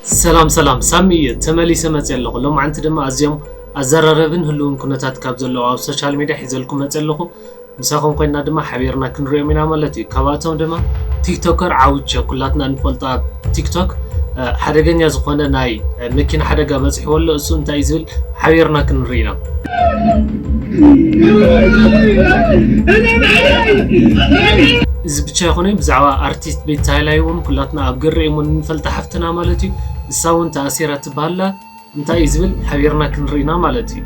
ሰላም ሰላም፣ ሳሚ እየ፣ ተመሊሰ መፅየ ኣለኹ። ሎማዓንቲ ድማ ኣዝዮም ኣዘራረብን ህልውን ኩነታት ካብ ዘለዉ ኣብ ሶሻል ሚድያ ሒዘልኩም መፅየ ኣለኹ። ምሳኹም ኮይና ድማ ሓቢርና ክንሪኦም ኢና ማለት እዩ። ካብኣቶም ድማ ቲክቶከር ዓውቸ፣ ኩላትና እንፈልጦ ኣብ ቲክቶክ ሓደገኛ ዝኾነ ናይ መኪና ሓደጋ በፂሕዎ ኣሎ። እሱ እንታይ እዩ ዝብል ሓቢርና ክንርኢ ኢና። እዚ ብቻ ይኹን ብዛዕባ ኣርቲስት ቤት ሳይላይ እውን ኩላትና ኣብ ገርኤም እውን እንፈልጣ ሓፍትና ማለት እዩ። እሳ እውን ተኣሲራ ትበሃላ እንታይ እዩ ዝብል ሓቢርና ክንርኢና ማለት እዩ።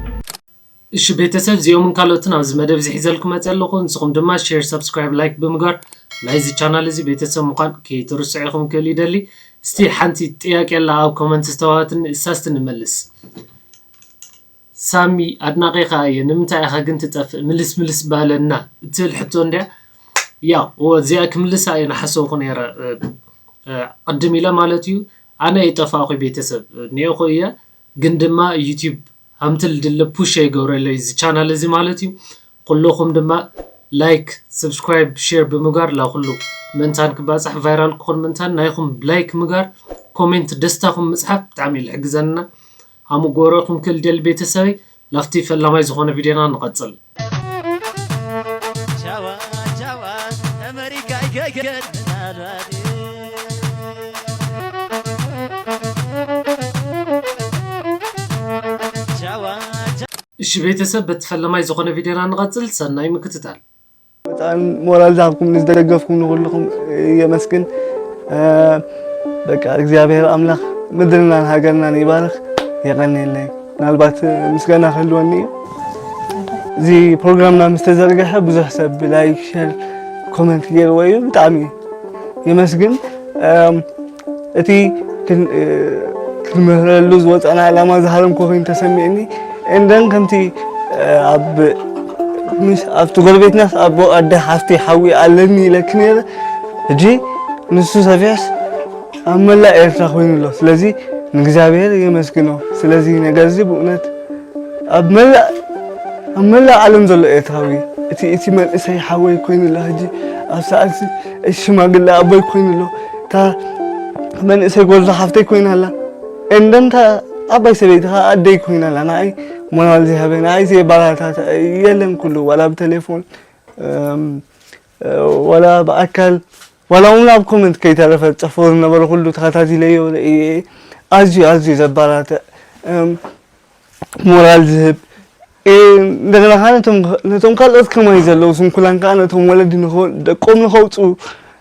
እሺ ቤተሰብ፣ እዚኦምን ካልኦትን ኣብዚ መደብ እዚ ሒዘልኩም መፅእ ኣለኹ። ንስኹም ድማ ሼር፣ ሰብስክራይብ፣ ላይክ ብምግባር ናይዚ ቻናል እዚ ቤተሰብ ምዃን ከይትርስዑ ኢኹም ክብል ይደሊ። እስቲ ሓንቲ ጥያቄ ኣላ ኣብ ኮመንት ዝተዋሃበትኒ፣ እሳ እስቲ ንመልስ። ሳሚ ኣድናቂኻ እየ፣ ንምንታይ ኢኻ ግን ትጠፍእ? ምልስ ምልስ በለና እትብል ሕቶ እንድያ። ያው እወ፣ እዚኣ ክምልሳ እየ ናሓሰብኩ ነይረ፣ እ፣ እ፣ ቅድም ኢለ ማለት እዩ። ኣነ ይጠፋእኹ ቤተሰብ እኒኦኹ እየ፣ ግን ድማ ዩቲዩብ ሃምትል ድለ ፑሽ ይገብረለይ እዚ ቻናል እዚ ማለት እዩ። ኩልኹም ድማ ላይክ፣ ሰብስክራይብ፣ ሼር ብምግባር ላኩሉ ምእንታን ክባፃሕ፣ ቫይራል ክኾን ምእንታን ናይኹም ላይክ ምግባር፣ ኮሜንት ደስታኹም ምፅሓፍ ብጣዕሚ እዩ ልሕግዘና። ሃሙ ጎረኹም ክል ደል ቤተሰበይ ላፍቲ ፈላማይ ዝኾነ ቪድዮና ንቐጽል። ቻዋ ቻዋ ኣመሪካ ይገገድ ናራዲ ቻዋ እሺ ቤተሰብ፣ በቲ ፈለማይ ዝኾነ ቪድዮና ንቐጽል። ሰናይ ምክትታል። በጣም ሞራል ዝሃብኩም፣ ንዝደገፍኩም ንኹልኹም የመስግን። እ፣ በቃ እግዚኣብሔር ኣምላኽ ምድርናን ሃገርናን ይባርኽ። የቐንየለይ። ምናልባት ምስጋና ክህልወኒ እዩ። እዚ ፕሮግራምና ምስ ተዘርግሐ ብዙሕ ሰብ ላይክ፣ ሸር፣ ኮመንት ገይርዎ እዩ። ብጣዕሚ የመስግን። እም፣ እቲ ክን-፣ እ፣ ክንምህረሉ ዝወፃና ዕላማ ዝሃረምኩ ኮይኑ ተሰሚዕኒ። እንደን ከምቲ፣ እ፣ ኣብ፣ ምስ፣ ኣብቲ ጎረቤትናስ ኣቦ ኣደ ሓፍቲ ሓዊ ኣለኒ ኢለኪ ነይረ። ሕጂ ንሱ ሰፊሕስ ኣብ መላእ ኤርትራ ኮይኑ ኣሎ። ስለዚ ንእግዚኣብሔር የመስግኖ። ስለዚ ነገር እዚ ብእውነት ኣብ መላእ፣ ኣብ መላእ ዓለም ዘሎ ኤርትራዊ፣ እቲ፣ እቲ መንእሰይ ሓወይ ኮይኑ ኣሎ። ሕጂ ኣብ ሰዓት እዚ ሽማግለ ኣቦይ ኮይኑ ኣሎ። እታ መንእሰይ ጎርዞ ሓፍተይ ኮይና ኣላ። እንደንታ ዓባይ ሰበይቲ ኸዓ ኣደይ ኮይና ኣላ። ንዓይ ሞራል ዘይሃበ፣ ንዓይ ዘየበረታትዐ የለን። ኩሉ ዋላ ብቴሌፎን፣ እም፣ ዋላ ብኣካል፣ ዋላ እውን ኣብ ኮመንት ከይተረፈ ዝጽሕፎ ዝነበረ ኩሉ ተኸታቲለዮ ርእየ። ኣዝዩ፣ ኣዝዩ ዘበራትዕ፣ እም፣ ሞራል ዝህብ፣ እ፣ እንደገና ከዓ ነቶም፣ ነቶም ካልኦት ከማይ ዘለዉ ስንኩላን ከዓ ነቶም ወለዲ ንኸ-፣ ደቆም ንኸውፅኡ፣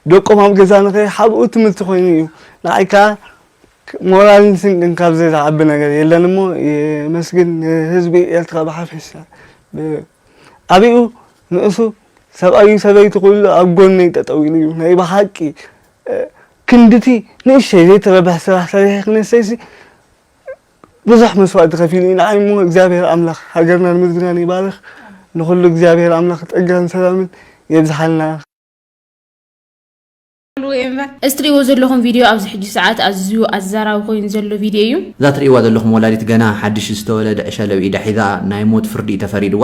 ደቆም ኣብ ገዛ ንኸይሓብኡ ትምህርቲ ኮይኑ እዩ። ንዓይ ከዓ ሞራልን ስንቅን ካብዚ ዝዓቢ ነገር የለን እሞ የመስግን ንህዝቢ ኤርትራ ብሓፈሻ። ብ-፣ ኣቢኡ ንእሱ ሰብኣዩ ሰበይቱ ኩሉ ኣብ ጎነይ ጠጠው ኢሉ እዩ። ናይ ብሓቂ፣ እ፣ ክንድቲ ንእሸይ ዘይትረብሕ ስራሕ ሰሪሐ ክነሰይሲ ብዙሕ መስዋእቲ ከፊሉ እዩ ንዓይ እሞ እግዚኣብሔር ኣምላኽ ሃገርናን ምድርናን ይባርኽ። ንኹሉ እግዚኣብሔር ኣምላኽ ጸጋን ሰላምን የብዝሓልና። እዚ ትሪእዎ ዘለኹም ቪድዮ ኣብዚ ሕጂ ሰዓት ኣዝዩ ኣዘራቢ ኮይኑ ዘሎ ቪድዮ እዩ። እዛ ትሪእዋ ዘለኹም ወላዲት ገና ሓድሽ ዝተወለደ ዕሸለ ኣብ ኢዳ ሒዛ ናይ ሞት ፍርዲ እዩ ተፈሪድዋ።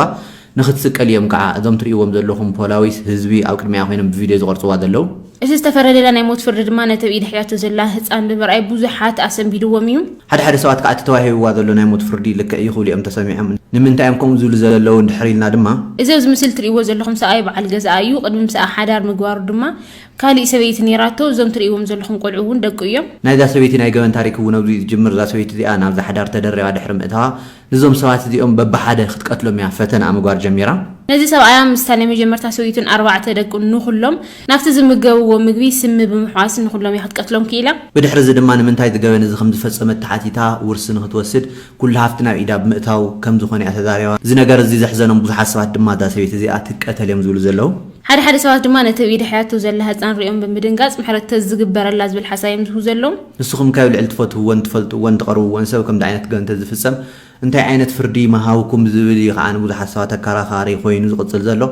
ንኽትስቀል እዮም ከዓ እዞም ትሪእዎም ዘለኹም ፖላዊስ ህዝቢ ኣብ ቅድሚኣ ኮይኖም ብቪድዮ ዝቐርፅዋ ዘለዉ። እቲ ዝተፈረደላ ናይ ሞት ፍርዲ ድማ ነቲ ኣብ ኢዳ ሒዛቶ ዘላ ህፃን ብምርኣይ ብዙሓት ኣሰንቢድዎም እዩ። ሓደ ሓደ ሰባት ከዓ እቲ ተዋሂብዋ ዘሎ ናይ ሞት ፍርዲ ልክዕ እዩ ክብሉ እዮም ተሰሚዖም። ንምንታይ እዮም ከምኡ ዝብሉ ዘለዉ እንድሕር ኢልና ድማ፣ እዚ ኣብዚ ምስሊ ትርእይዎ ዘለኹም ሰብኣይ በዓል ገዝኣ እዩ። ቅድሚ ምስኣ ሓዳር ምግባሩ ድማ ካሊእ ሰበይቲ ነይራቶ። እዞም ትርእይዎም ዘለኹም ቆልዑ እውን ደቁ እዮም። ናይዛ ሰበይቲ ናይ ገበን ታሪክ እውን ኣብዚ እዩ ዝጅምር። እዛ ሰበይቲ እዚኣ ናብዛ ሓዳር ተደሪባ ድሕሪ ምእታዋ፣ ንዞም ሰባት እዚኦም በብሓደ ክትቀትሎም እያ ፈተነኣ ምግባር ጀሚራ። ነዚ ሰብኣያ ምስታ ናይ መጀመርታ ሰበይቱን ኣርባዕተ ደቁን ንኹሎም ናብቲ ዝምገብዎ ምግቢ ስሚ ብምሕዋስ ንኹሎም እያ ክትቀትሎም ክኢላ። ብድሕሪ እዚ ድማ ንምንታይ እዚ ገበን እዚ ከም ዝፈጸመት ተሓቲታ ውርሲ ንኽትወስድ ኩሉ ሃፍቲ ናብ ኢዳ ብምእታው ከም ዝኾነ እያ ተዛሪባ። እዚ ነገር እዚ ዘሕዘኖም ብዙሓት ሰባት ድማ እዛ ሰበይቲ እዚኣ ትቀተል እዮም ዝብሉ ዘለዉ። ሓደ ሓደ ሰባት ድማ ነቲ ኣብ ኢዳ ሒዛቶ ዘላ ህጻን ሪኦም ብምድንጋጽ ምሕረት ተዝግበረላ ዝብል ሓሳብ እዮም ዝህቡ ዘለዉ። ንስኹም ከ ኣብ ልዕሊ ትፈትውዎን ትፈልጥዎን ትቐርብዎን ሰብ ከምዚ ዓይነት ገበን ተዝፍጸም እንታይ ዓይነት ፍርዲ ምሃብኩም ዝብል እዩ ከኣ ንብዙሓት ሰባት ኣከራኻሪ ኮይኑ ዝቕጽል ዘሎ።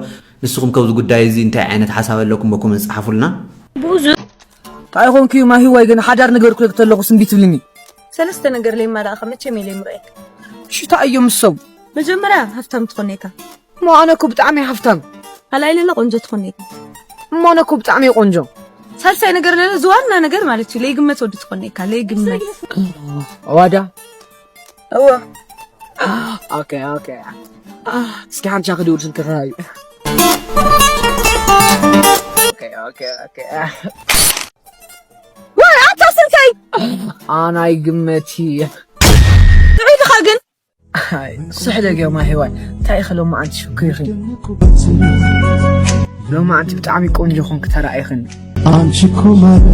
ንስኹም ከ ኣብዚ ጉዳይ እዚ እንታይ ዓይነት ሓሳብ ኣለኩም በኮመንት ጸሓፉልና። ብኡ ታይ ኮንኪ ማሂዋይ ገና ሓዳር ንገርኩ ተለኹ ስምቢ ትብልኒ። ሰለስተ ነገር ለይማላእኻ መቸም እየ ለይምርኣየካ። ሽታ እዮም ምሰው። መጀመርያ ሃፍታም ትኾን እካ። እሞ ኣነ እኮ ብጣዕሚ እየ ሃፍታም። ካልኣይ ለለ ቆንጆ ትኾን እካ። እሞ ኣነ እኮ ብጣዕሚ እየ ቆንጆ። ሳልሳይ ነገር ነዚ ዋና ነገር ማለት እዩ ለይግመት ወዲ ትኾን እካ ለይግመት ዋዳ እዎ ኦኬ ኦኬ እስኪ ሓንቲ ሻ ክድውል ስልክኻ እዩ ወይ ኣታ ስልከይ ኣናይ ግመቲ ጥዑይ ድኻ ግን ስሕደግ ዮማ ሂዋይ እንታይ ኢኸ ሎማዓንቲ ሽኩ ኢኺ ሎማዓንቲ ብጣዕሚ ቆንጆ ኹንክ ተረኣይኽኒ ኣንቺ እኮ ማለት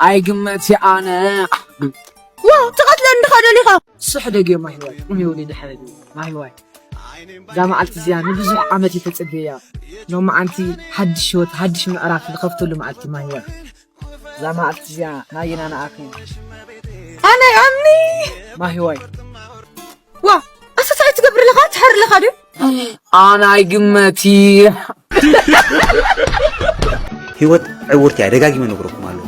ኣይግመት ኣነ ዋው ትቐትለኒ ዲኻ ደሊኻ ስሕደግ ዮማ ሂዋይ ቁም የውሊ ድሕሪ ማሂዋይ እዛ መዓልቲ እዚኣ ንብዙሕ ዓመት እየ ተጸበያ ሎማዓንቲ ሓድሽ ህይወት ሓድሽ ምዕራፍ ዝኸፍተሉ መዓልቲ ማሂዋይ እዛ መዓልቲ እዚኣ ናየና ንኣኺ ኣነ ኣምኒ ማሂዋይ ዋ ኣሰሳይ ትገብር ኣለኻ ትሕር ኣለኻ ድዩ ኣናይ ግመቲ ህይወት ዕውርቲ እያ ደጋጊመ ነግረኩም ኣለኹ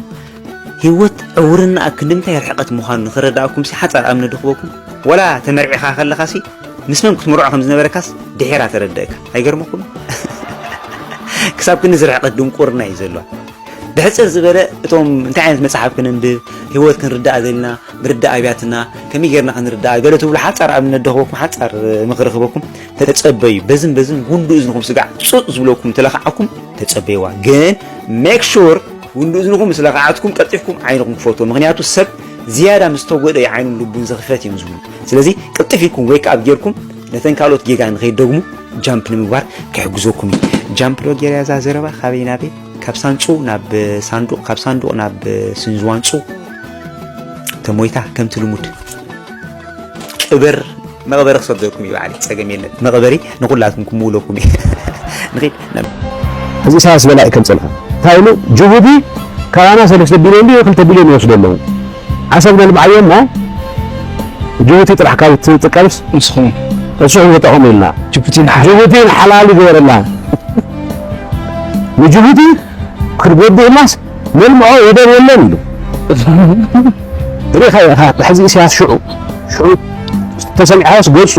ህይወት ዕውርና ክንዲ ምንታይ ርሕቐት ምዃኑ ንኽረዳእኩም ሲ ሓፃር ኣብነ ድኽበኩም ወላ ተመርዒኻ ከለኻ ሲ ምስ መን ክትምርዖ ከም ዝነበረካስ ድሒራ ተረደእካ ኣይገርመኩም ክሳብ ክንዚ ርሕቐት ድንቁርና እዩ ዘለዋ ብሕፅር ዝበለ እቶም እንታይ ዓይነት መፅሓፍ ክንንብብ ህይወት ክንርዳእ ዘለና ምርዳእ ኣብያትና ከመይ ጌርና ክንርዳእ ገለ ትብሉ ሓፃር ኣብነት ደኽበኩም ሓፃር ምኽሪ ክበኩም ተፀበዩ በዝን በዝን ጉንዱ እዝንኹም ስጋዕ ፁፅ ዝብለኩም ተለኻዓኩም ተፀበይዋ ግን make sure ጉንዱ እዝንኹም ምስ ለኻዓትኩም ቀልጢፍኩም ዓይንኹም ክፈትዎ ምክንያቱ ሰብ ዝያዳ ምስ ተጎደ እዩ ዓይኑን ልቡን ዝኽፈት እዮም ዝብሉ ስለዚ ቅልጥፍ ኢልኩም wake up ጌርኩም ነተን ካልኦት ጌጋ ንኸይደግሙ jump ንምግባር ክሕግዘኩም እዩ jump ዶ ጌርያ እዛ ዘረባ ካበይ ናበይ ካብ ሳንጹ ናብ ሳንዱቕ ካብ ሳንዱቕ ናብ ስንዝዋንጹ ተሞይታ ከምቲ ልሙድ ቅብር መቕበሪ ክሰደኩም እዩ ባዕሊ ጸገም የለን መቕበሪ ንኹላትኩም ክምውለኩም እዩ ንኺድ እዚ ኢሳያስ በላዒ ከም ጸንሐ እንታይ ኢሉ ጅቡቲ ካባና ሰለስተ ቢልዮን ድዩ ክልተ ቢልዮን ይወስዱ ኣለዉ ዓሰብ ነልምዓዮ እሞ ጅቡቲ ጥራሕ ካብ ትጥቀምስ ንስኹም እሱ ክንጠቐሙ ኢልና ጅቡቲ ንሓ- ጅቡቲ ንሓላል ይገበረላ ንጅቡቲ ክንጎድእላስ ነልምዖ ወደብ የለን ኢሉ ርኢኻ ኢኻ ሕዚ ኢሳያስ ሽዑ ሽዑ ተሰሚዓስ ገጹ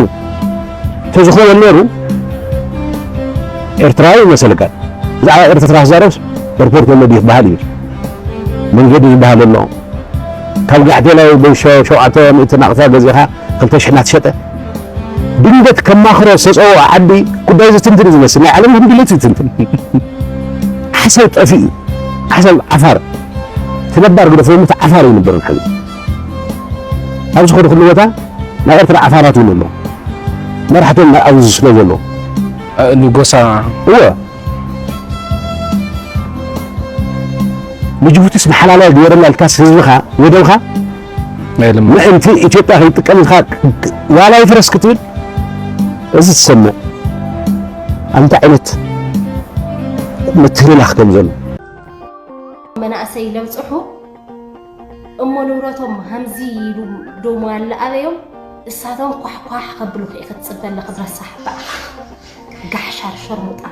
ተዝኸውን ነይሩ ኤርትራዊ ይመሰልካ ብዛዕባ ኤርትራ ክዛረብስ ኤርፖርት ኣሎ ድዩ ክበሃል እዩ መንገዲ ዝበሃል ኣሎ ካብ ጋሕቴላይ ብሸውዓተ ምእቲ ናቕፋ ገዚእኻ ክልተ ሽሕ እናተሸጠ ድንገት ከማኽሮ ዝተፀውዖ ዓዲ ጉዳይ ዝትንትን ዝመስል ናይ ዓለም ህንድለት ዝትንትን ዓሰብ ጠፊኡ ዓሰብ ዓፋር እቲ ነባር ግደፎ ምት ዓፋር ይንበሩ ሕዚ ኣብ ዝኾነ ኩሉ ቦታ ናይ ኤርትራ ዓፋራት እውን ኣሎ መራሕቶም ኣብዚ ስለ ዘሎ ንጎሳ እወ ንጅቡቲስ መሓላላይ ግበረላ ኢልካስ ህዝብኻ ወደብኻ ምእንቲ ኢትዮጵያ ከይጥቀም ኢልካ ዋላ ይፍረስ ክትብል እዚ ትሰምዕ ኣንታ ዓይነት ምትህልላኽ ከም ዘሎ መናእሰይ ለብፅሑ እሞ ንብረቶም ሃምዚ ኢሉ ዶሞ ኣለኣበዮም እሳቶም ኳሕኳሕ ከብሉ ከይ ክትፅበ ኣለኺ ረሳሕ በኣኻ ጋሕሻር ሸርሙጣ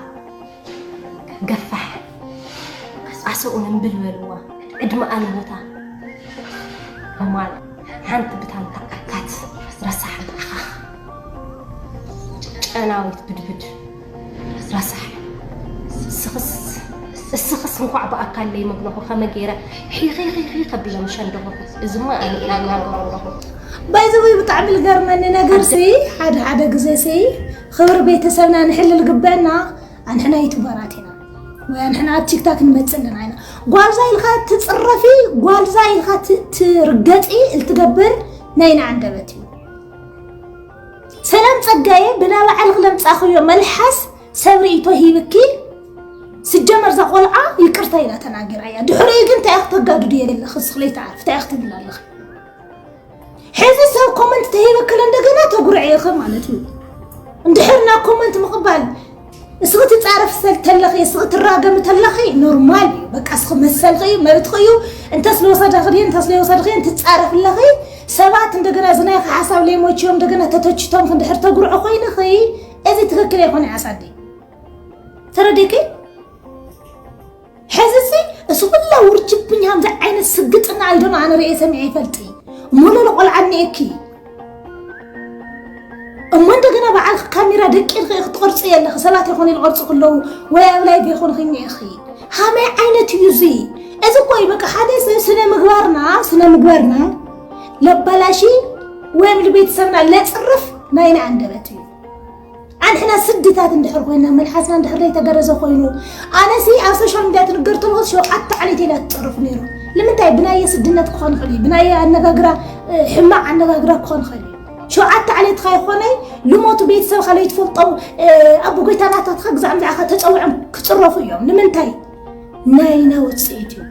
ገፋሕ ኣሰኡን እምብል በልዋ ዕድመ ኣልቦታ ሮማን ሓንቲ ብታንታ ኣካት ረሳሕ በኣኻ ጨናዊት ብድብድ ረሳሕ እስኽስ እስኽስ እንኳዕ ብኣካል ለይመግነኹ ከመ ገይረ ሒኺኺኺ ከብለ ምሸንደኹ እዝማ ኣነ ኢና እናገሩ ኣለኹ ባይዘወይ ብጣዕሚ ልገርመኒ ነገር ሲ ሓደ ሓደ ግዜ ሲ ክብሪ ቤተሰብና ንሕልል ግበና ኣንሕና ዩቱበራት ኢና ወይ ኣንሕና ኣብ ቲክታክ ንመፅእ ኣለና ኢና ጓልዛ ኢልካ ትፅረፊ ጓልዛ ኢልካ ትርገፂ ልትገብር ናይና ኣንደበት እዩ ሰላም ፀጋየ ብናይ ባዕልክ ለምፃክዮ መልሓስ ሰብ ርእይቶ ሂብኪ ስጀመር እዛ ቆልዓ ይቅርታ ኢላ ተናጊራ እያ ድሕሪኡ ግን እንታይ ክትተጋድዱ የለክ ስክለይታ ዓርፍ እንታይ ክትብል ኣለክ ሕዚ ሰብ ኮመንት ተሂበክለ እንደገና ተጉርዕየኸ ማለት እዩ እንድሕር ናብ ኮመንት ምቕባል እስኺ ትፃረፍ ተለኺ እስኺ ትራገሚ ተለኺ ኖርማል እዩ በቃ እስኺ መሰልኺ እዩ መብትኺ እዩ እንተስ ለወሰዳኺ ድየ እንተስ ለይወሰድኺ ትፃረፍ ኣለኺ ሰባት እንደገና እዚ ናይኺ ሓሳብ ለይሞችዮም እንደገና ተተችቶም ክንድሕር ተጉርዑ ኮይንኺ እዚ ትክክል ኣይኮነ ኣሳደይ ተረዲኪ ሕዚ እዚ እዚ ኩላ ውርጅብኝ ከምዚ ዓይነት ስግጥና ኣይዶን ኣነ ርእየ ሰሚዐ ይፈልጥ እሞ ለለ ቆልዓ እኒኤኪ እሞ እንደገና በዓልኺ ካሜራ ደቂልኺ ኢኺ ትቐርፂ የለኺ። ሰባት ይኾኑ ዝቐርፁ ከለዉ ወይ ኣብ ላይቭ ይኾንኺ እኒኢኺ። ሃመይ ዓይነት እዩ እዚ? እዚ እኮ እዩ በቃ ሓደ ሰብ ስነ ምግባርና፣ ስነ ምግባርና ለባላሺ ወይም ንቤተሰብና ለፅርፍ ናይና ኣንደበት እዩ። ኣንሕና ስድታት እንድሕር ኮይና መልሓስና እንድሕር ዘይተገረዘ ኮይኑ ኣነሲ ኣብ ሶሻል ሚድያ ትንገር ተልሆት ሸውዓተ ዓሌት ኢላ ትፅርፍ ነይሩ። ንምንታይ ብናየ ስድነት ክኾን ይኽእል እዩ ብናየ ኣነጋግራ ሕማቕ ኣነጋግራ ክኾን ይኽእል እዩ። ሸውዓተ ዓሌትኻ ይኾነይ ልሞቱ ቤተሰብኻ ለይትፈልጦም ኣቦ ጎይታ ናታትኻ ግዛዕ ምዛዕኻ ተፀውዖም ክፅረፉ እዮም። ንምንታይ? ናይና ውፅኢት እዩ።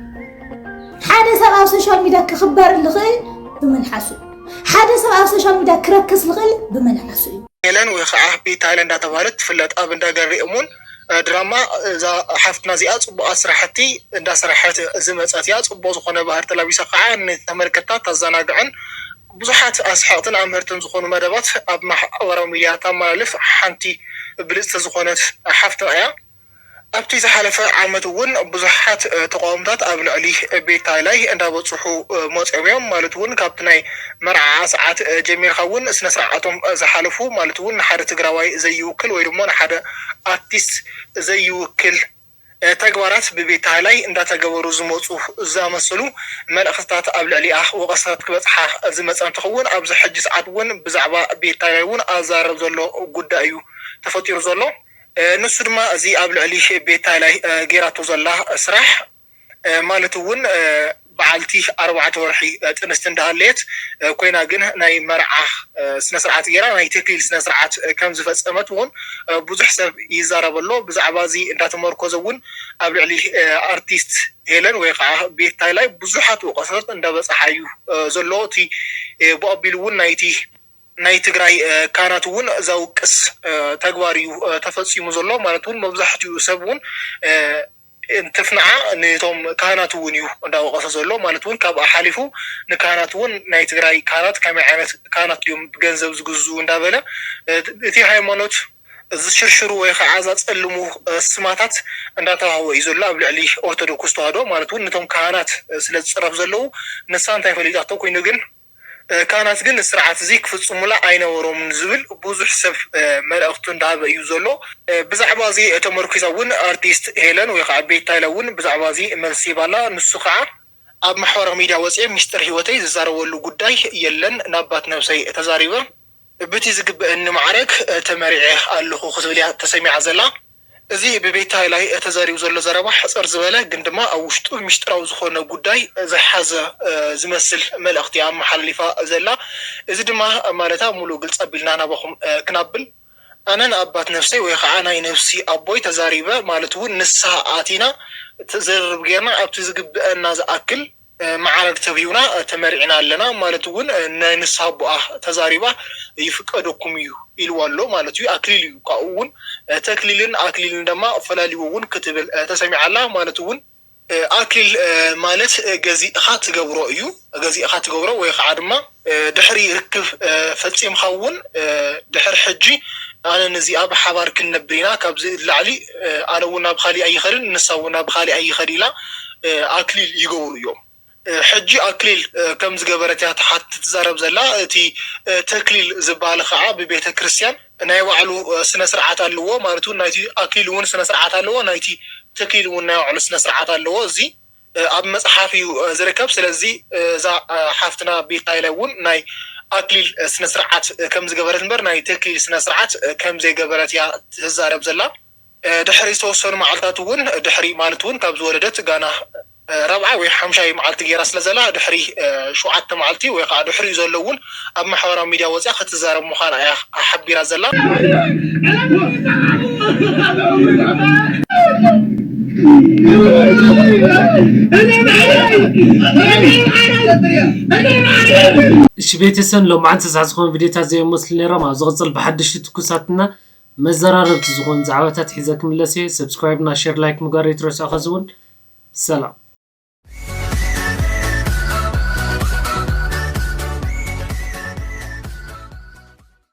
ሓደ ሰብ ኣብ ሶሻል ሚድያ ክኽበር ዝኽእል ብመልሓሱ፣ ሓደ ሰብ ኣብ ሶሻል ሚድያ ክረክስ ዝኽእል ብመልሓሱ እዩ። ሄለን ወይ ከዓ ቤት ሃይለ እንዳተባህለት ትፍለጥ ኣብ እንዳ ገሪኦም እውን ድራማ እዛ ሓፍትና እዚኣ ፅቡቃት ስራሕቲ እንዳሰራሐት ዝመፀት እያ። ፅቡቅ ዝኾነ ባህሪ ተላቢሳ ከዓ ንተመልከትታ ታዘናግዕን ብዙሓት ኣስሓቅትን ኣምህርትን ዝኾኑ መደባት ኣብ ማሕበራዊ ሚድያ ተመላልፍ ሓንቲ ብልፅቲ ዝኾነት ሓፍትና እያ። ኣብቲ ዝሓለፈ ዓመት እውን ብዙሓት ተቃውምታት ኣብ ልዕሊ ቤት ሃይላይ እንዳበፅሑ መፅኦም እዮም። ማለት እውን ካብቲ ናይ መርዓ ሰዓት ጀሚርካ እውን ስነ ስርዓቶም ዝሓለፉ ማለት እውን ንሓደ ትግራዋይ ዘይውክል ወይ ድማ ንሓደ ኣርቲስት ዘይውክል ተግባራት ብቤት ሃይላይ እንዳተገበሩ ዝመፁ ዝኣመሰሉ መልእኽትታት ኣብ ልዕሊኣ ወቐሳታት ክበፅሓ ዝመፀ እንትኸውን ኣብዚ ሕጂ ሰዓት እውን ብዛዕባ ቤት ሃይላይ እውን ኣዛረብ ዘሎ ጉዳይ እዩ ተፈጢሩ ዘሎ። ንሱ ድማ እዚ ኣብ ልዕሊ ቤት ሃይላይ ጌራቶ ዘላ ስራሕ ማለት እውን በዓልቲ ኣርባዕተ ወርሒ ጥንስቲ እንዳሃለየት ኮይና ግን ናይ መርዓ ስነስርዓት ጌራ ናይ ተክሊል ስነስርዓት ከም ዝፈፀመት እውን ብዙሕ ሰብ ይዛረብ ኣሎ። ብዛዕባ እዚ እንዳተመርኮዘ እውን ኣብ ልዕሊ ኣርቲስት ሄለን ወይ ከዓ ቤት ሃይላይ ብዙሓት ወቀሳታት እንዳበፅሓ እዩ ዘሎ። እቲ ብኣቢሉ እውን ናይቲ ናይ ትግራይ ካህናት እውን ዘውቅስ ተግባር እዩ ተፈፂሙ ዘሎ። ማለት እውን መብዛሕትኡ ሰብ እውን እንትፍንዓ ንቶም ካህናት እውን እዩ እንዳወቀሰ ዘሎ። ማለት እውን ካብኣ ሓሊፉ ንካህናት እውን ናይ ትግራይ ካህናት ከመይ ዓይነት ካህናት ድዮም ብገንዘብ ዝግዝኡ እንዳበለ እቲ ሃይማኖት ዝሽርሽሩ ወይ ከዓ ዘፀልሙ ስማታት እንዳተዋህቦ እዩ ዘሎ ኣብ ልዕሊ ኦርቶዶክስ ተዋህዶ። ማለት እውን ነቶም ካህናት ስለ ዝፅረፍ ዘለዉ ንሳ እንታይ ፈሊጣቶ ኮይኑ ግን ካህናት ግን ስርዓት እዚ ክፍፅሙላ ኣይነበሮምን ዝብል ብዙሕ ሰብ መልእኽቱ እንዳሃበ እዩ ዘሎ። ብዛዕባ እዚ ተመርኪዛ እውን ኣርቲስት ሄለን ወይ ከዓ ቤት ሃይለ እውን ብዛዕባ እዚ መልሲ ሂባላ። ንሱ ከዓ ኣብ ማሕበራዊ ሚድያ ወፅየ ሚስጥር ህይወተይ ዝዛረበሉ ጉዳይ የለን፣ ናባት ነብሰይ ተዛሪበ ብቲ ዝግበአኒ ማዕረግ ተመሪዐ ኣለኹ ክትብል እያ ተሰሚዓ ዘላ። እዚ ብቤት ሃይላይ ተዛሪቡ ዘሎ ዘረባ ሕፅር ዝበለ ግን ድማ ኣብ ውሽጡ ሚስጥራዊ ዝኾነ ጉዳይ ዝሓዘ ዝመስል መልእኽቲ እያ ኣመሓላሊፋ ዘላ። እዚ ድማ ማለታ ሙሉእ ግልፂ ኣቢልና ናባኹም ክናብል ኣነ ንኣባት ነፍሰይ ወይ ከዓ ናይ ነፍሲ ኣቦይ ተዛሪበ ማለት እውን ንስሃ ኣቲና ዝርርብ ጌርና ኣብቲ ዝግበአና ዝኣክል ማዕረግ ተብሂውና ተመሪዕና ኣለና ማለት እውን ናይ ንስሃ ኣቦኣ ተዛሪባ ይፍቀደኩም እዩ ኢልዋ ኣሎ ማለት እዩ። ኣክሊል እዩ ካብኡ እውን ተክሊልን ኣክሊልን ድማ ፈላልይዎ እውን ክትብል ተሰሚዓ ኣላ ማለት እውን ኣክሊል ማለት ገዚእኻ ትገብሮ እዩ። ገዚእኻ ትገብሮ ወይ ከዓ ድማ ድሕሪ ርክብ ፈፂምካ እውን ድሕሪ ሕጂ ኣነ ንዚኣ ብሓባር ክንነብር ኢና፣ ካብዚ ንላዕሊ ኣነ እውን ናብ ካሊእ ኣይኸድን ንሳ እውን ናብ ካሊእ ኣይኸድ ኢላ ኣክሊል ይገብሩ እዮም። ሕጂ ኣክሊል ከም ዝገበረት እያ ትሓት ትዛረብ ዘላ። እቲ ተክሊል ዝበሃል ከዓ ብቤተ ክርስቲያን ናይ ባዕሉ ስነ ስርዓት ኣለዎ ማለት እውን ናይቲ ኣክሊል እውን ስነ ስርዓት ኣለዎ፣ ናይቲ ተክሊል እውን ናይ ባዕሉ ስነ ስርዓት ኣለዎ። እዚ ኣብ መፅሓፍ እዩ ዝርከብ። ስለዚ እዛ ሓፍትና ቤት ሃይለ እውን ናይ ኣክሊል ስነ ስርዓት ከም ዝገበረት እምበር ናይ ተክሊል ስነ ስርዓት ከም ዘይገበረት እያ ትዛረብ ዘላ። ድሕሪ ዝተወሰኑ መዓልታት እውን ድሕሪ ማለት እውን ካብ ዝወለደት ጋና ራብዓይ ወይ ሓምሻይ መዓልቲ ገይራ ስለ ዘላ ድሕሪ ሸውዓተ መዓልቲ ወይ ከዓ ድሕሪኡ ዘሎ እውን ኣብ ማሕበራዊ ሚድያ ወፅያ ክትዛረብ ምዃና እያ ሓቢራ ዘላ። እሺ ቤተሰብ ሎማዓንቲ ዝሓዝኹም ቪዲዮታት እዚኦም መስሉ ነይሮም። ኣብ ዝቕፅል ብሓደሽቲ ትኩሳትና መዘራረብቲ ዝኾኑ ዛዕባታት ሒዘ ክምለስ እየ። ሰብስክራይብ እና ሼር ላይክ ምግባር ኣይትረስዑ። ከዚ እውን ሰላም።